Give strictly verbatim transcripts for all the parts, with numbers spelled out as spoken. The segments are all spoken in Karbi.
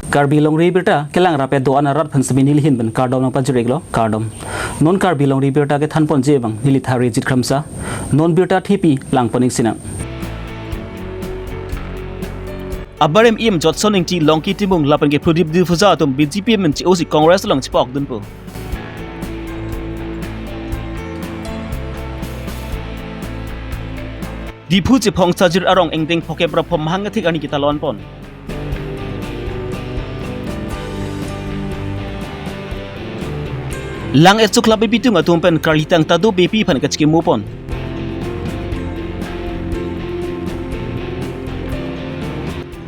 Karbi Longri Abirta kelang rapet do-an arat aphan semi nelihin pen kardom nangpajir-iklo, kardom. Non Karbi Longri Abirta kethanponji abang neli Tharijit Kramsa. Non birta thepi langpon-ik sinang. Abarim E M Jotson Ingti, Longki Timung lapen ke Pradip D'Souza atum B J P pen che-osi Congress along chepokdunpo. Diphu Chephong Sajir arong ingdeng phokep ra pho mahang athek arni ketalonpon. Lang Echuk Labe Bitung atum pen karlitang ta do bepi aphan kachekimopon.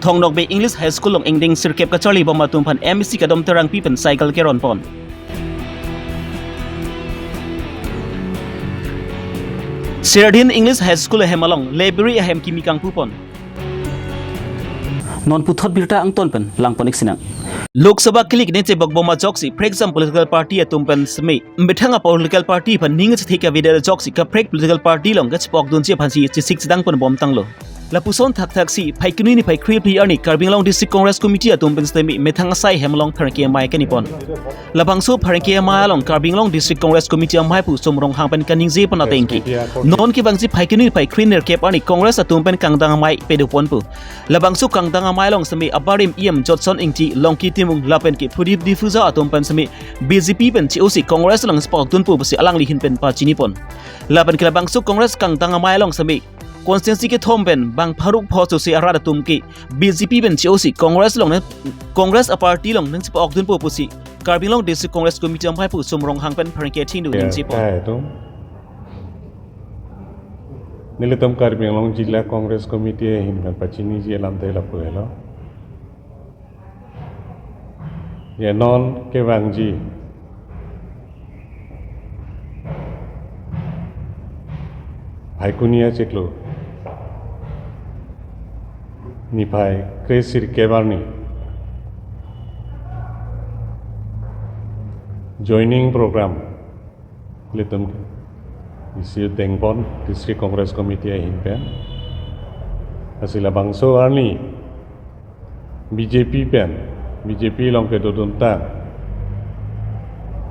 Thong Nokbe English High School along ingdeng sirkep kacharlibom atum aphan M A C Kadom Terangpi pen cycle keronpon. Serdin English High School ahem along library ahem kimi kangpupon. Non puthot birta angton pen langpon-ik sinang. Lok Sabha kilik ne chebokbom ajoksi phrekjam political party atum pen semi methang a-political party aphan ning chethe kavedet ajoksi kaprek political party along kachepokdunji aphansi chesik chedang ponbomtanglo. Lapuson thakthaksi Phaikuni niphai kre-phli arni Karbi Anglong District Congress Committee atum pen semi methang asai hem along pherangke amei kenipon. Labangso pherangke amei along Karbi Anglong District Congress Committee amei pu Sum Ronghang pen kaningje pon ateng ke, non kevangji Phaikuni niphai kre-nerkep arni Congress atum pen kangdang amei padoponpo. Labangso kangdang amei along semi abarim E M Jotson Ingti, Longki Timung lapen ke Pradip D'Souza atum pen semi B J P pen che-osi Congress along chepokdunpo pusi alangli ahin pen pachinipon. Lapen ke labangso Congress kangdang amei along semi constituency kethom pen bang pharo pho chosi arat atum ke B J P pen che-osi Congress along ne, Congress a-party along nangchepokdunpo pusi Karbi Anglong District Congress Committee amei pu Sum Ronghang pen pherangke athengno, ya, ningjepon. Kahai atum. Nelitum Karbi Anglong Jilla Congress Committee ahin pen pachiniji alam ta lapu helo. Ya, non kevangji Phaikuni achiklo niphai kre-sirkep arni joining program ilitum isi dengpon District Congress Committee ahin pen. Lasi labangso arni B J P pen, B J P along kedoduntang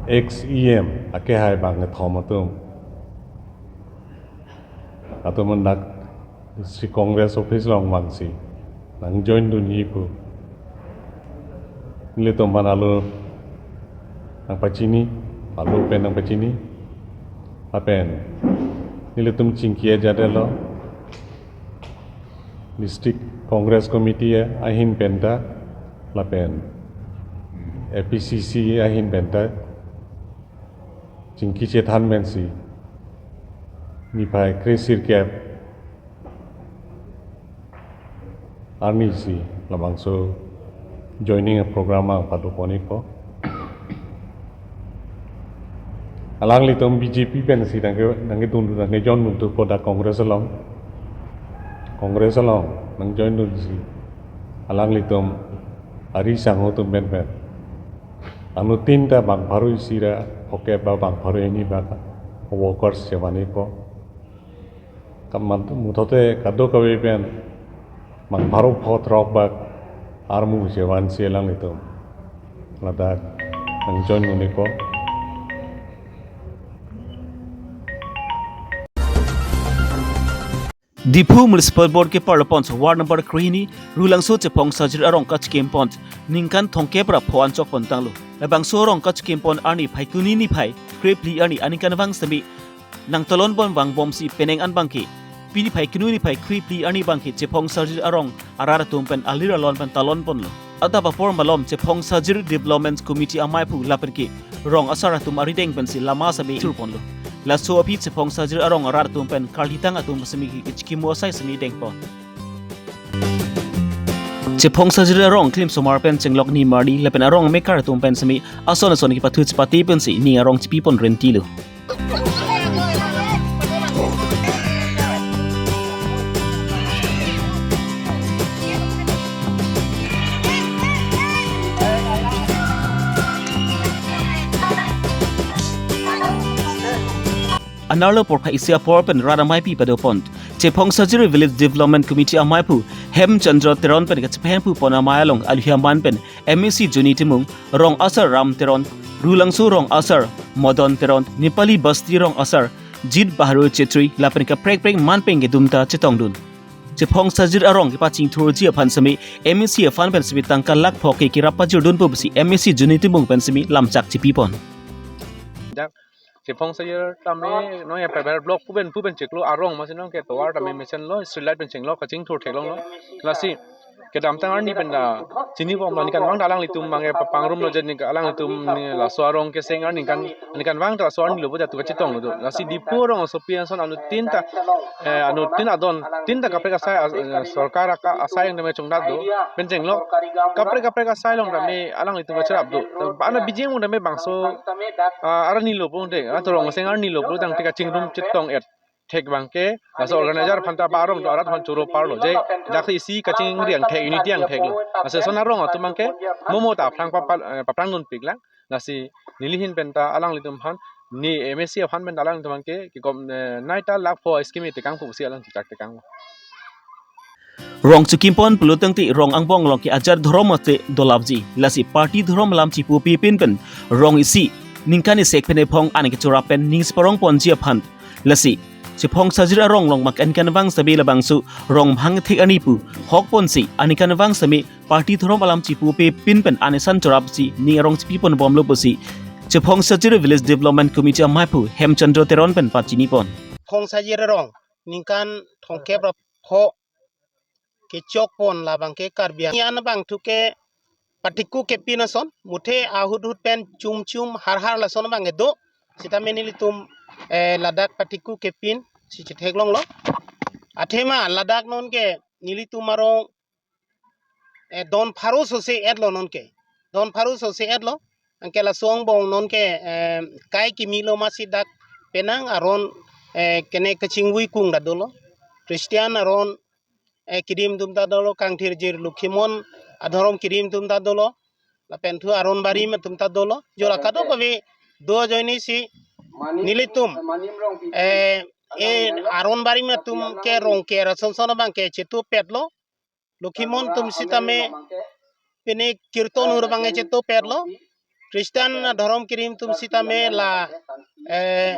ex E M akehai bangkethom atum, atum dak District Congress Office along vangsi nangjoindunji pu nelitum aphan alo nangpachini, alo pen nangpachini. Lapen nelitum chingki ajat lo, District Congress Committee ahin penta lapen A P C C ahin penta chingki chethan pensi niphai kre-sirkep arnisi labangso joining program nangpadopon-ikpo. Alanglitum B J P pensi nangke, nangkedun, nangkejoindunpo dak Congress along. Congress along nangjoindunsi alanglitum ari sangho atum pen pen anuttin ta bang pharo isi ra phokep ba bang pharo hini bak workers chevan-ikpo. Kamat muthote kadokave pen bang pharo pho throk bak armu chevansi alanglitum ladak nangjoindun-ikpo. Diphu Municipal Board keparlopon Ward number krehini Rulangso Chephong Sajir arong kachekempon ningkan thomkep ra pho anchok pontanglo. Labangso arong kachekempon arni Phaikuni niphai kre-phli arni aningkanvang semi nangtalonpon vangbomsi penang an abangke pini Phaikuni niphai kre-phli arni abangke Chephong Sajir arong arat atum pen alir alon pen talonponlo. Adap apor malom Chephong Sajir Development Committee amei pu lapen ke rong asar atum arideng pensi lama semi thurponlo. Laso aphi Chephong Sajir arong arat atum pen karlitang atum semi kachekimo asai semi dengpon. Chephong Sajir arong klimsomar pen chenglok ni marli lapen arong amekar atum pen semi ason ason kepathu chepate pensi ning arong chepipon rentilo. Anerlo porphai isi apor pen rat ameipi padopon Chephong Sajir Village Development Committee amaiphu Hemchandra Teron pen kachepahemphu pon amei along aluhi aman pen M A C Joni Timung, Rong Asar Ram Teron, Rulangso Rong Asar Modon Teron, Nepali Basti Rong Asar Jit Bahadur Chetri lapen kaprek prek man pen kedum ta chetongdun. Chephong Sajir arong kepachingthurji aphan semi M A C aphan pen semi tangka lakh pho ke kirap pajirdun pu pusi M A C Joni Timung pen semi lamchak chipipon. Chephong Sajir tame nong ya pepher block pupen pupen chiklo arong masi nong ke tovar tame mesen lo, street light pen chinglo, kachingthur theklonglo. Lasi kedamtang arni pen ta chinibom lo, ningkan vang ta alanglitum mangke papangrum lo je, ningkan alanglitum ni laso arong keseng arni ningkan, ningkan vang ta laso arni lo bo jatu kachetonglo do. Lasi Diphu arong asopi ason anuttin ta, eh, anuttin adon tin ta kaprek asai, eh, sorkar aka asai yang tame chongdat do. Pen chenglo kaprek kaprek asai along tame alanglitum kacherap do. Ana bijing mung tame bangso, ah, arni lo pun te, ah, torong seng arni lo pun tang te kachingrum chetong et thek abang ke, laso organizer aphan ta ba arong do arat aphan choro parlo je, dak isi kachingri angthek, unity angthek lo. Laso son arong atum abang ke momo ta aphrang papa, eh, paphrangdun piklang. Lasi neli ahin pen ta alanglitum aphan, ne M A C aphan pen ta alanglitum abang ke, kekom, eh, nei ta lakh pho scheme tekang pusi alang chechak tekang. Rong chikimpon pulotangte rong angbong along ke ajat dhorom mate dolapji. Lasi party dhorom alam chipu pipin pen rong isi ningkan isek pen ephong an kechorap pen ning separong ponji aphan. Lasi Chephong Sajir arong along mak aningkan vang semi labangso rong bhang thek arni pu hok ponsi aningkan vang semi party dhorom alam chipu pipin pen an esan chorapsi ning arong chipipon bomlo pusi Chephong Sajir Village Development Committee amaiphu Hemchandra Teron pen pachinipon. Chephong Sajir arong ningkan thomkep ra pho kechokpon labang ke Karbi Anglong abang thu ke patiku kepin ason, muthe ahut hut pen chum chum har har lason abang kedo. Sitame nelitum, eh, ladak patiku kepin si chetheklonglo. Athema ladak non ke nelitum arong, eh, don pharo sose etlo non ke. Don pharo sose etlo. Anke laso angbong non ke, eh, kai kimi lo masi dak penang aron, eh, kene kachingvui kung ta dolo. Christian aron, eh, kidim atum ta dolo, kangthirjir Lokhimon adhorom kidim atum ta dolo. Lapen thu aron barim atum ta dolo. Jo la kadokave do ajoine si nelitum, eh, eh, aron barim atum ke rong ke rason son abang ke chetupetlo. Lokhimon atum sitame pine kirton hur abang chetupetlo. Christian adhorom kidim atum sitame la, eh,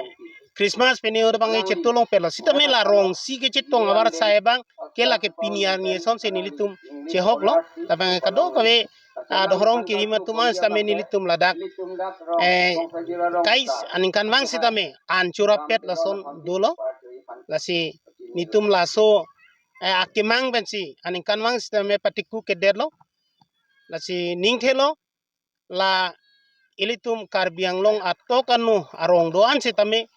Christmas pine hur abang chetulongpetlo. Sitame la rong isi kechetong abar sai abang ke lake pini arni eson si nelitum chehoklo. Labang kadokave adhorom kidim atum an sitame nelitum ladak, eh, kai aningkan vang sitame an chorapet lason dolo. Lasi nelitum laso, eh, akemang pensi aningkan vang sitame patiku kedetlo. Lasi ningthelo la ilitum Karbi Anglong atok anu arong do-an sitame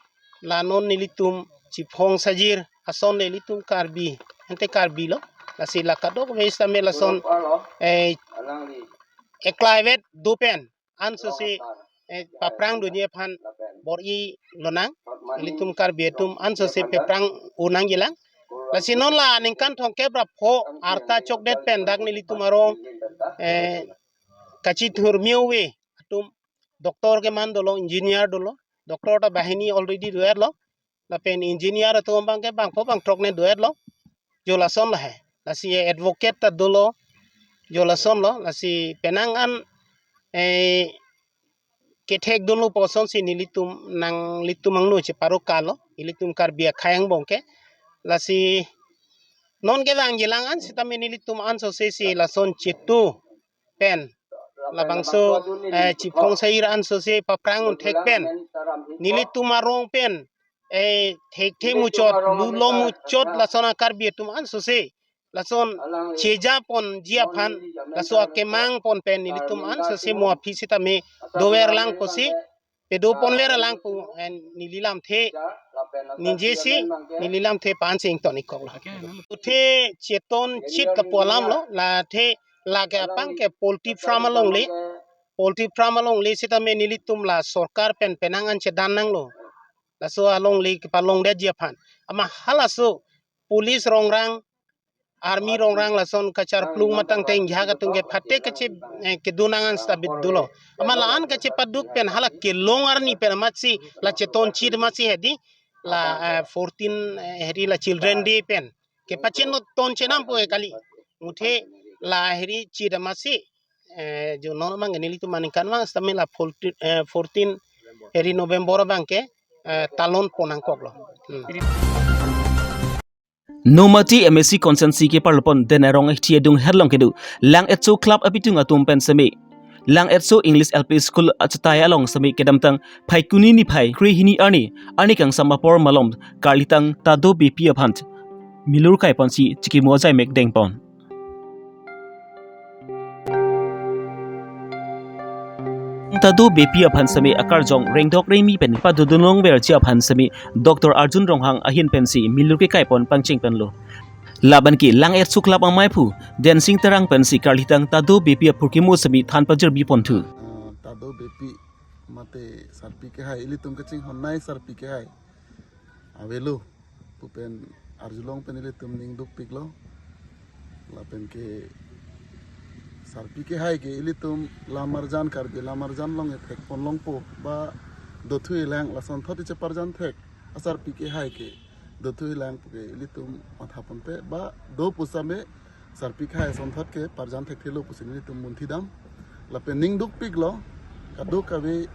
la non nelitum Chephong Sajir ason le ilitum Karbi, ante Karbi lo. Lasi la kadokave sitame lason, eh, eklaivet do pen ansose, eh, paphrangdunji aphan bor-i lonang. Ilitum Karbi atum ansose paphrang unang jilang. Lasi non la ningkan thomkep ra pho arta chokdet pen dak nelitum arong, eh, kachithur miu ave atum doctor keman dolo, engineer dolo, doctor ta banghini already do-etlo. Lapen engineer atum abang ke bangpho bangthrok ne do-etlo. Jo lason lahai. Lasi advocate ta dolo. Jo lason lo. Lasi penang an, eh, kethekdunlo pu asonsi nelitum nanglitum angno cheparokalo. Ilitum Karbi akhei angbong ke. Lasi non kevang jilang an sitame nelitum ansose si lason chetu pen labangso, eh, Chephong Sajir ansose paphrang un thek pen nelitum arong pen, eh, thekthe muchot, lulo muchot lason a-Karbi atum ansose lason cheja ponji aphan, laso akemang pon pen nelitum ansose mo aphi sitame dover lang pusi, pedo ponver lang pu, eh, neli lamthe ningjesi, neli lamthe pan sing tonik koklo. Uthe cheton chit kapu alam lo, la the lake apang ke poultry farm alongle, poultry farm alongle sitame nelitum la sorkar pen penang an chedan nanglo. Laso alongle kepalongdetji aphan. Amat halaso police rongrang, army rongrang lason kacharplung matang teng jahak atum ke phate kache, eh, kedun nang an stabit dolo. Amat la-an kachepaduk pen hala kelong arni pen amatsi la cheton chit amatsi hedi. la, eh, fourteen, eh, heri la Children Day pen kepachin no ton chenam pu kali. Muthe la heri chida masi, eh, jo non mang nelitum aningkan vang sitame la fourteen, eh, fourteen heri November abang ke, eh, talon pon nangkoklo. Hmm. Nomati M A C constituency keparlopon Denarong Hthi adung herlong kedo Lang-etso Club apitung atum pen seme Lang-etso English L P School achetai along seme kedamtang Phaikuni niphai krehini arni, arni kangsam apor malom karlitang Tado Beypi aphan milur kaiponsi chikimo ajai mek dengpon. Tado Beypi aphan seme akarjong rengdok rengmi pen padodun longverji aphan seme Doctor Arjun Ronghang ahin pensi milur kekaipon pangcheng penlo. Laban ke Lang-etso Club amaiphu Densing Terang pensi karlitang Tado Beypi aphurkimo seme than pajirbi ponthu. Ah, Tado Beypi mate sarpi kehai, ilitum kachinghon nai sarpi kehai avelo pu pen arjulong pen ilitum ning dukpiklo. Lapen ke sarpi kehai ke ilitum lamarjan, Karbi lamarjan along ethek pon longpo ba dothu ilang, lasonthot icheparjan thek asarpi kehai ke dothu ilang pu ke ilitum matha ponpe ba do pu seme sarpi kehai asonthot ke parjan thekthelo pusi nelitum munthidam. Lapen ning dukpiklo, kadokave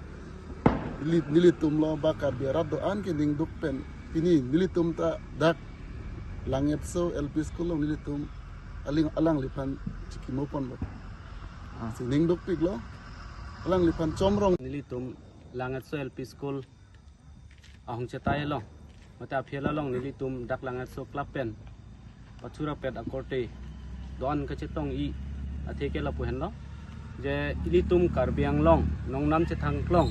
neli, nelitumlo ba Karbi arat do-an ke ning duk pen pini nelitum ta dak Lang-etso L P School along nelitum aling alangliphan chikimo ponlo. Ah. Si ning dukpiklo, alangliphan chomrong. Nelitum Lang-etso L P School ahong chetai along, mate aphel along nelitum dak Lang-etso Club pen pachurapet akorte do-an kachetong-i athe ke lapu henlo. Je ilitum Karbi Anglong nongnam chethangklong,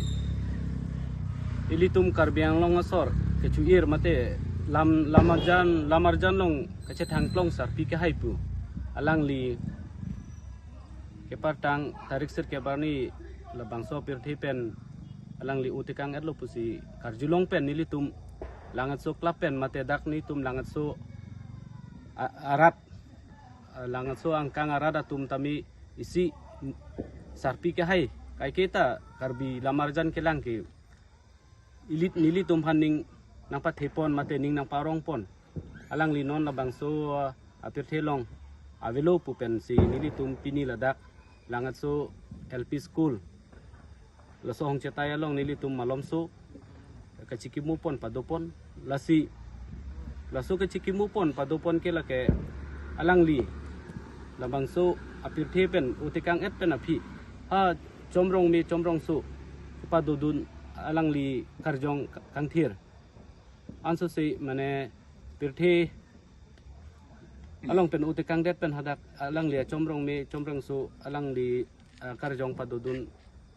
ilitum Karbi Anglong asor kechuir mate lam, lamarjan, lamarjan along kachethangklong sarpi kehai pu alangli kepartang tarik sirkep arni labangso apirthe pen alangli utikang etlo pusi karjulong pen nelitum Lang-etso Club pen mate dak nelitum Lang-etso a-, arat, a, Lang-etso angkang arat atum tame isi sarpi kehai, kaiketa Karbi lamarjan kelang ke ili, nelitum aphan ning nangpathepon mate ning nangparongpon. Alangli non labangso, ah, apirthe along avelo pu pensi nelitum pini ladak Lang-etso L P School laso ahong chetai along nelitum malomso kachikimo pon padopon. Lasi laso kachikimo pon padopon ke lake alangli labangso apirthe pen utikang et pen aphi ha chomrong me chomrongso padodun alangli karjong ka-, kangthir. Ansose mane pirthe along pen utikang det pen hadak alangli achomrong me chomrongso alangli, ah, karjong padodun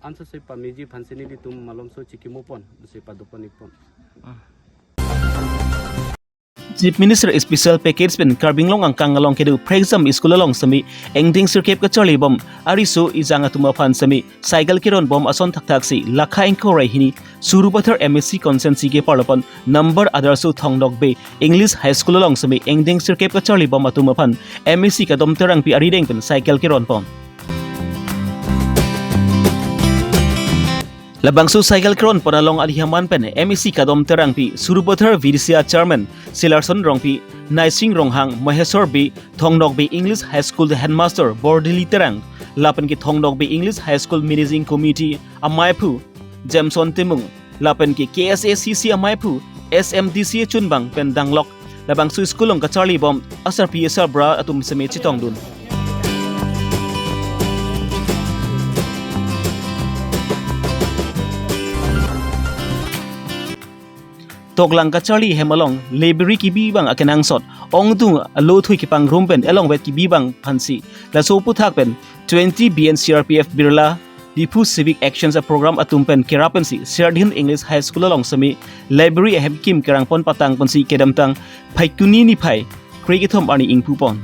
ansose pameji aphansi nelitum malomso chikimo pon, si padopon-ik pon. Chief Minister Special Package pen Karbi Anglong angkang along kedo Phrekjam School along seme engdeng sirkep kacharlibom ariso ejang atum aphan seme cycle keronbom ason thakthaksi lakha ingkoi ra hini Sarupathar M A C constituency keparlopon number Adarsh Thong Nokbe English High School along seme engdeng sirkep kacharlibom atum aphan M A C Kadom Terangpi arideng pen cycle keronpon. Labangso cycle keronpon along alihaman pen M A C Kadom Terangpi, Sarupathar V D C A Chairman Silarson Rongpi, Naising Ronghang, Maheswar Bey, Thong Nokbe English High School Headmaster Bordili Terang, lapen ke Thong Nokbe English High School Managing Committee amaiphu Jameson Timung, lapen ke K S A C C amaiphu S M D C A chunbang pen danglok labangso school along kacharlibom asarpi asarbura atum seme chetongdun. Toklang kacharli hem along library kebibang akenangsot ongdung alo thui kepangrum pen elongvet kebibang aphansi laso aphuthak pen twenty B N C R P F Birla Diphu Civic Actions a program atum pen kerap pensi Serdihun English High School along seme library ahem kim kerangpon patang pensi kedamtang Phaikuni niphai krekethom arni ingpupon.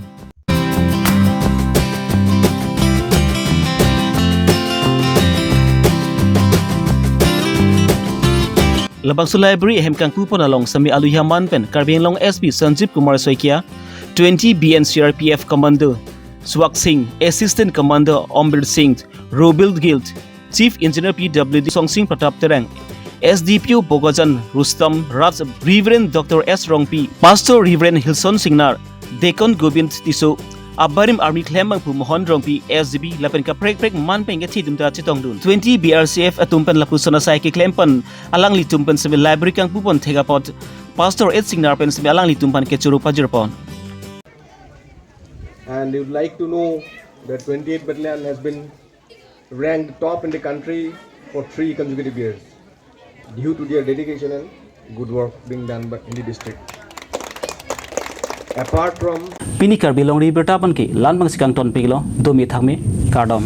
Labangso library ahem kangpupon along seme alihaman pen Karbi Anglong S P Sanjeev Kumar Saikia, twenty B N C R P F Commander Swak Singh, Assistant Commander Ombir Singh, Robil Gill, Chief Engineer P W D Songsing Pratap Terang, S D P O Bokajan Rustom Raj, Reverend Doctor S Rongpi, Pastor Reverend Hilson Singnar, Deacon Gobind Tisso, abarim army klem abangphu Mohon Rongpi, S D B, lapen kaprek prek man pen kethi atum ta chetongdun. Twenty B R C F atum pen lapuson asai keklem pen alanglitum pen semi library kangpu pon thek apot Pastor H Singnar pen semi alanglitum pen kechoro pajir pon. And you'd like to know that twenty-eighth Battalion has been ranked top in the country for three consecutive years due to their dedication and good work being done by, in the district. Apart from Pini Karbi Longri Abirta pen ke la-an abangsi kangton pik lo, domi thakme, kardom.